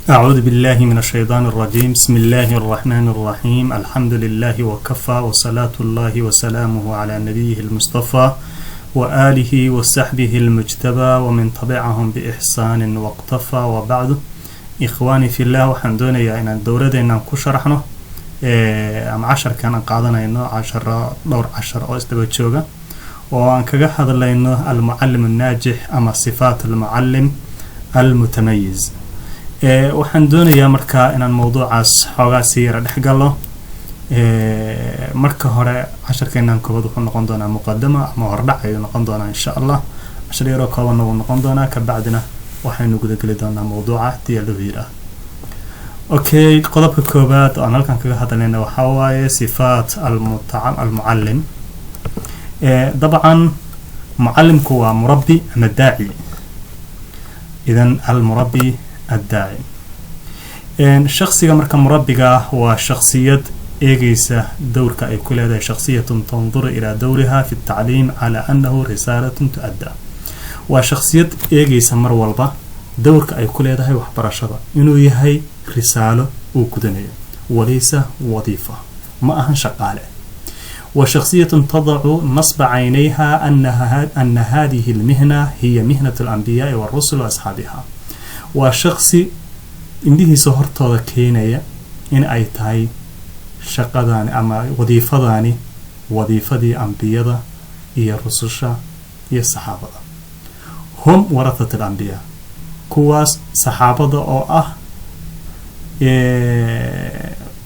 أعوذ بالله من الشيطان الرجيم. بسم الله الرحمن الرحيم. الحمد لله وكفى، وصلاة الله وسلامه على نبيه المصطفى وآله وصحبه المجتبى ومن تبعهم بإحسان واقتفى، وبعد. إخواني في الله، waxaan doonayaa inaan dowladeennan ku sharaxno ama casharkan aan qaadanayno casharo, dhowr cashar oo isdaba jooga oo aan kaga hadlayno المعلم الناجح ama صفات المعلم المتميز. Waxaan doonayaa markaa inaan mowduucaas xoogaa sii yara dhex galo. Marka hore casharkeenan koobaad wuxuu noqon doonaa muqadama ama hordhac ayuu noqon doonaa, insha Allah. Cashar yaroo koobanna wuu noqon doonaa, kabacdina waxaynu gudageli doonaa mowduuca hadii Allahu yidhaah. Okay, qodobka koobaad oo aan halkan kaga hadlayna waxaa waaye صفات المعلم. Dabcan mucalimku waa murabbi ama daaci. إذن المربي الداعي، shaksiga marka murabbiga ah waa shaksiyad eegeysa dowrka ay ku leedahay، شخصية تنظر إلى دورها في التعليم على أنه رسالة تؤدى. Waa shaksiyad eegeysa mar walba dowrka ay ku leedahay waxbarashada inuu yahay risaalo uu gudanayo، وليس وظيفة، ma ahan shaqaale. وشخصية تضع نصب عينيها أن هذه المهنة هي مهنة الأنبياء والرسل وأصحابها. Waa shaksi indhihiisa hortooda keenaya in ay tahay shaqadaani ama wadiifadaani wadiifadii ambiyada iyo rususha iyo saxaabada. هم ورثة الأنبياء، kuwaas saxaabada oo ah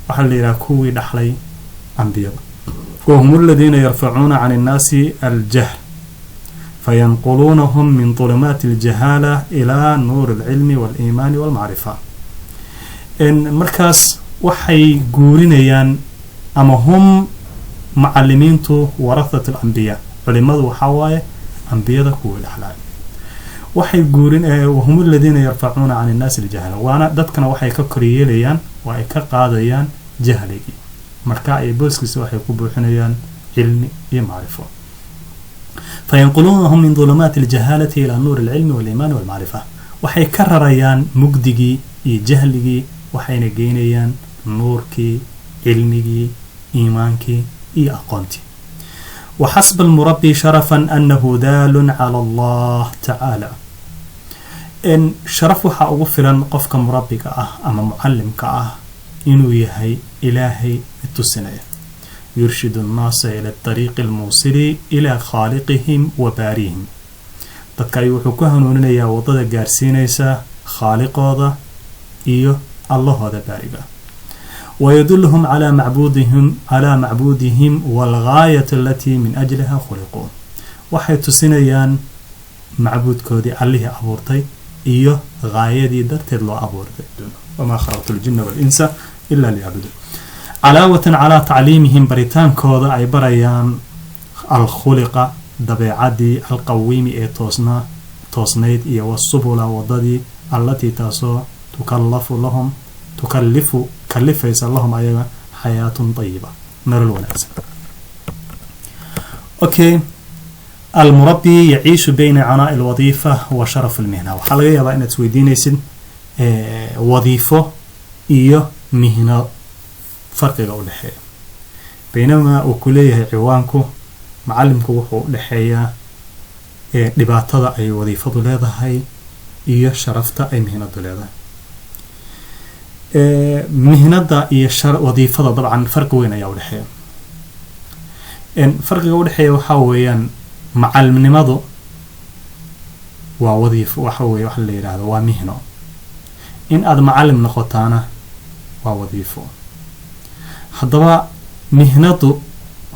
waxaa la yidhaha kuwii dhaxlay ambiyada. وهم الذين يرفعون عن الناس الجهل فينقلونهم من ظلمات الجهالة إلى نور العلم والإيمان والمعرفة. Markaas waxay guurinayaan ama هم macalimiintu ورثة الأنبياء، culimadu waxaa waaye ambiyada kuwii dhexlaay. Waxay guurin وهم الذين يرفعون عن الناس الجهل، waana dadkana waxay ka koryeelayaan oo ay ka qaadayaan jahligii, marka ay booskiisa waxay ku buuxinayaan cilmi iyo macrifo. فينقلونهم من ظلمات الجهالة إلى نور العلم والإيمان والمعرفة. Waxay ka rarayaan mugdigii iyo jahligii, waxayna geynayaan nuurkii cilmigii, iimaankii iyo aqoontii. وحسب المربي شرفا أنه دال على الله تعالى. In sharaf waxaa ugu filan qofka murabbiga ah ama mucalimka ah inuu yahay Ilaahay mid tusinaya، يرشد الناس إلى الطريق الموصل إلى خالقهم وباريهم. Dadka ayuu wuxuu ku hanuuninayaa waddada gaarsiinaysa khaaliqooda iyo Allahooda baariga. ويدلهم على معبودهم والغاية التي من أجلها خلقوا. Waxay tusinayaan macbuudkoodii, Allihii abuurtay, iyo gaayadii darteed loo abuurtay. وما خلقت الجن والإنس إلا ليعبدون. علاوة على تعليمهم، baritaankooda ay barayaan الخلق، dabeecadii، القويم ee toosnaa, toosnayd, iyo والسبل، wadadii، التي taasoo تكلف لهم تكلف kalifaysa لهم ayaga حياة طيبة، nolol wanaagsan. Okay, المربي يعيش بين عناء الوظيفة وشرف المهنة. Waxaa laga yaabaa inaad isweydiinaysid wadiifo iyo mihno farqiga u dhexeeya, baynamaa uu ku leeyahay ciwaanku macalimku wuxuu u dhexeeyaa dhibaatada ay wadiifadu leedahay iyo sharafta ay mihnadu leedahay. Mihnada iyo wadiifada dabcan farqi weyn ayaa udhexeeya. Farqiga udhexeeya waxaa weeyaan macalimnimadu waa wadiifo, waxa weye waxa la yidhaahdo waa mihno. In aad macalim noqotaana waa wadiifo. Haddaba mihnadu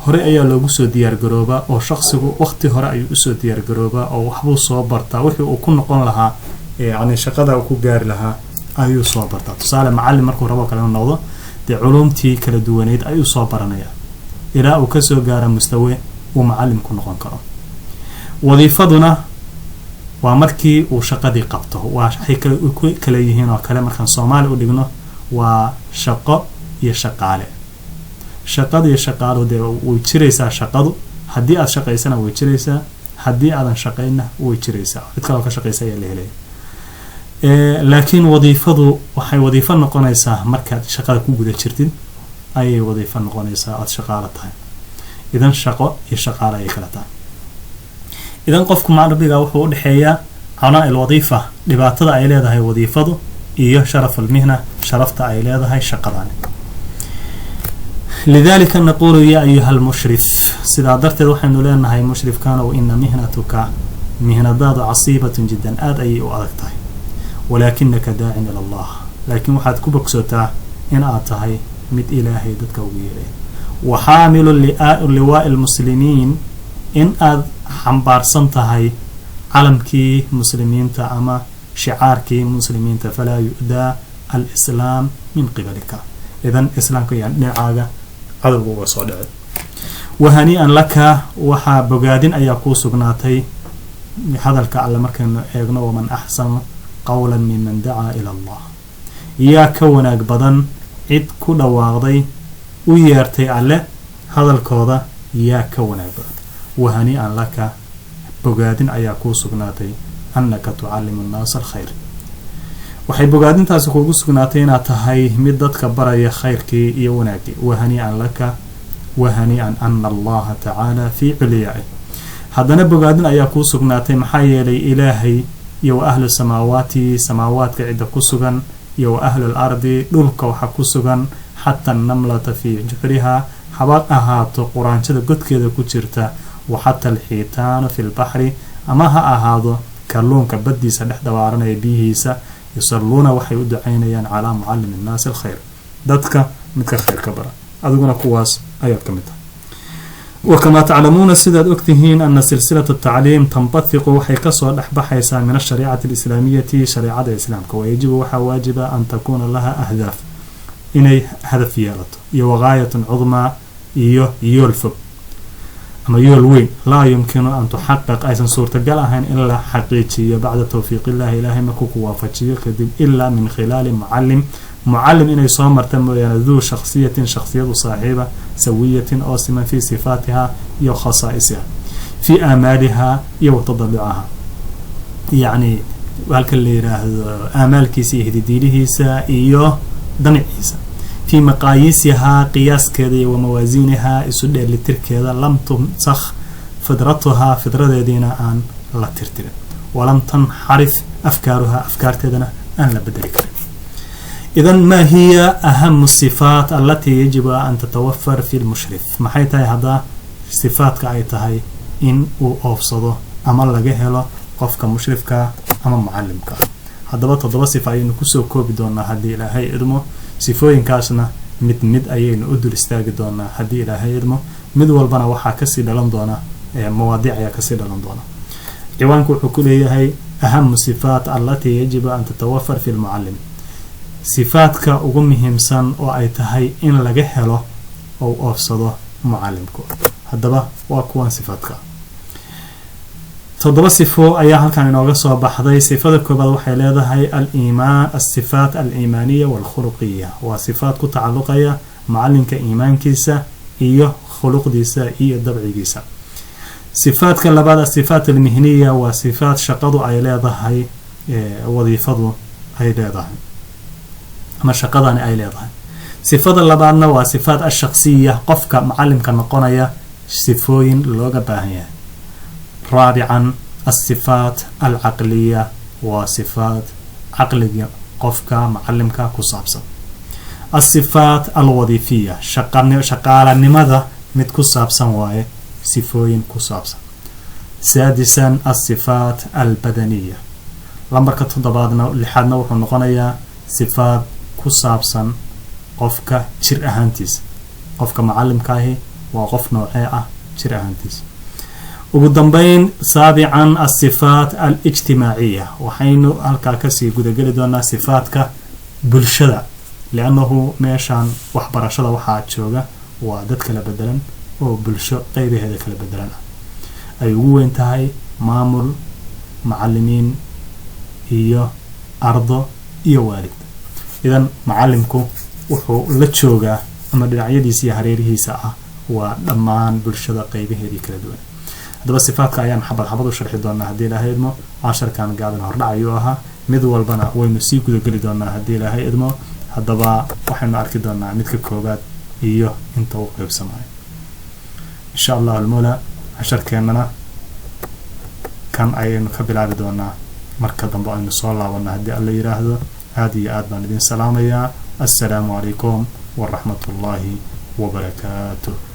hore ayaa loogu soo diyaargaroobaa oo shaqsigu waqti hore ayuu usoo diyaargaroobaa oo waxbuu soo bartaa, wixii uu ku noqon lahaa, yani shaqada uu ku gaari lahaa ayuu soo bartaa. Tusaale, macalin markuu rabo kale inuu noqdo, dee culumtii kala duwaneyd ayuu soo baranaya ilaa uu kasoo gaaro mustawe uu macalim ku noqon karo. Wadiifaduna waa markii uu shaqadii qabto. Waa waxay ku kala yihiin oo kale markaan Soomaali u dhigno waa shaqo iyo shaqaale. Shaqada iyo shaqaalu dee way jiraysaa. Shaqadu haddii aad shaqaysana way jiraysaa, haddii aadan shaqaynna way jiraysaa, cid kaloo ka shaqaysa ayaa la helaya. Laakiin wadiifadu waxay wadiifo noqonaysaa markaad shaqada ku guda jirtid ayay wadiifo noqonaysaa, aada shaqaalo tahay. Idan shaqo iyo shaqaale ayay kala tahay. Idan qofku macrabiga wuxuu u dhexeeyaa canaa alwadiifa, dhibaatada ay leedahay wadiifadu, iyo sharaf almihna, sharafta ay leedahay shaqadani. Lidalika naqulu ya ayuha almushrif, sidaa darteed waxaynu leenahay mushrifkanow, ina mihnatuka, mihnadaadu, casiibatun jiddan, aada ayay u adag tahay, walaakinaka daacin ila Allah, laakiin waxaad ku bogsootaa in aad tahay mid Ilaahay dadka ugu yeedhay, wa xaamilu liwaa'i lmuslimiin, in aad xambaarsan tahay calamkii muslimiinta ama shicaarkii muslimiinta. Falaa yu'daa alislaam min qibalika, idan islaamka yaan dhinacaaga cadowga uga soo dhicin. Wahanii'an laka, waxaa bogaadin ayaa kuu sugnaatay hadalka Alle markaynu eegno: waman axsanu qawlan miman dacaa ila Allah. Yaa ka wanaag badan cid ku dhawaaqday, u yeertay Alle hadalkooda? Yaa ka wanaag badan? Wahanii'an laka, bogaadin ayaa kuu sugnaatay, annaka tucallimu annaasa alkhayr, waxay bogaadintaasi kuugu sugnaatay inaad tahay mid dadka baraya khayrkii iyo wanaaggii. Wahanii'an laka, wahanii'an ana Allaha tacaala fii culyaa'ih. Haddana bogaadin ayaa kuu sugnaatay, maxaa yeelay Ilaahay iyo wa ahlu samaawaati, samaawaadka cidda ku sugan, iyo wa ahlu lardi, dhulka waxa ku sugan, xataa annamlata fii juxrihaa, haba ahaato quraanjada godkeeda ku jirta, wa xata alxiitaanu fi lbaxri, ama ha ahaado kalluunka baddiisa dhex dabaaranaya biyihiisa, yusalluuna, waxay u ducaynayaan, calaa mucallimi innaasi alkhayr, dadka midka khayrka bara. Adiguna kuwaas ayaad ka mid tahay. Wakamaa taclamuuna, sidaad ogtihiin, ana silsilata tacliim tanbathiqu, waxay kasoo dhexbaxaysaa, min ashariicati alislaamiyati, shareecada islaamka. Wayajibu, waxaa waajiba, an takuuna laha ahdaaf, inay hadaf yeelato, iyo wagaayatun cudmaa, iyo yool fog ama yool weyn, laa yumkinu an tuxaqiq, aysan suurtagal ahayn in la xaqiijiyo, bacda towfiiq illahi, Ilaahay markuu ku waafajiyo kadib, ilaa min khilaali mucalim, mucalim inay soo marta mooyaane, duu shakhsiyatin, shakhsiyad u saaxiiba, sawiyatin, oo siman, fii sifaatiha iyo khasaa'isiha, fii aamaaliha iyo watadalucaha, yacni halka la yiraahdo aamaalkiisa iyo hididiilihiisa iyo damiciisa, fii maqaayiisihaa, qiyaaskeeda, iyo wamawaasiinihaa, isu dheelitirkeeda, lam tumsakh fidratuhaa, fidradeediina aan la tirtirin, walam tanxarif afkaaruhaa, afkaarteedana aan la bedeli karin. Idan maa hiya ahamu sifaat alatii yajibu an tatawafar fi lmushrif? Maxay tahay haddaa sifaadka ay tahay in uu oofsado ama laga helo qofka mushrifka ama mucalimka? Haddaba 7 sifa ayaynu kusoo koobi doonaa haddii Ilaahay idmo. Sifooyinkaasna mid mid ayaynu u dul istaagi doonaa haddii Ilaahay idmo. Mid walbana waxaa kasii dhalan doona mawaadiic ayaa kasii dhalan doona. Ciwaanku wuxuu ku leeyahay ahamu sifaat alatii yajibu an tatawafar fi lmucalim, sifaadka ugu muhiimsan oo ay tahay in laga helo oo oofsado mucalimku. Haddaba waa kuwan sifaadka. 7 sifo ayaa halkan inooga soo baxday. Sifada koobaad waxay leedahay aliimaan, asifaat aliimaaniya waalkhuluqiya, waa sifaat ku tacalluqaya macalinka iimaankiisa iyo khuluqdiisa iyo dabcigiisa. Sifaadka labaad, asifaat almihniya, waa sifaat shaqadu ay leedahay, wadiifadu ay leedahay ama shaqadani ay leedahay. Sifada labaadna waa sifaat ashaksiya, qofka macalimka noqonaya sifooyin looga baahan yahay. Raabican, asifaat alcaqliya, waa sifaat caqliga qofka macalimka ku saabsan. Asifaat alwadiifiya, shaqaalanimada mid ku saabsan waaye, sifooyin ku saabsan. Saadisan, asifaat albadaniya. Lambarka toddobaadna, lixaadna, wuxuu noqonayaa sifaat ku saabsan qofka jir ahaantiisa. Qofka macalimkaahi waa qof noocee ah jir ahaantiisa? Ugu dambeyn, saabican, asifaat alijtimaaciya. Waxaynu halkaa kasii gudageli doonaa sifaadka bulshada, liannahu meeshaan waxbarashada waxaa jooga waa dad kala bedelan oo bulsho qeybaheeda kala bedelan ah, ay ugu weyn tahay maamul, macalimiin iyo ardo iyo waalid. Idan macalimku wuxuu la joogaa ama dhinacyadiisa iyo hareerihiisa ah waa dhammaan bulshada qeybaheedii kala duwan. Haddaba sifaadka ayaan xabad xabad u sharxi doonaa haddii Ilaahay idmo. Casharkan gaaban hordhac ayuu ahaa. Mid walbana waynu sii gudageli doonaa haddii Ilaahay idmo. Haddaba waxaynu arki doonaa midka koowaad iyo inta uu qeybsamayo, insha Allah almula. Casharkeennana kan ayaynu ka bilaabi doonaa marka dambe aynu soo laabano, haddii Alla yidhaahdo. Aada iyo aad baan idin salaamayaa. Assalaamu calaykum waraxmat ullaahi wabarakaatuh.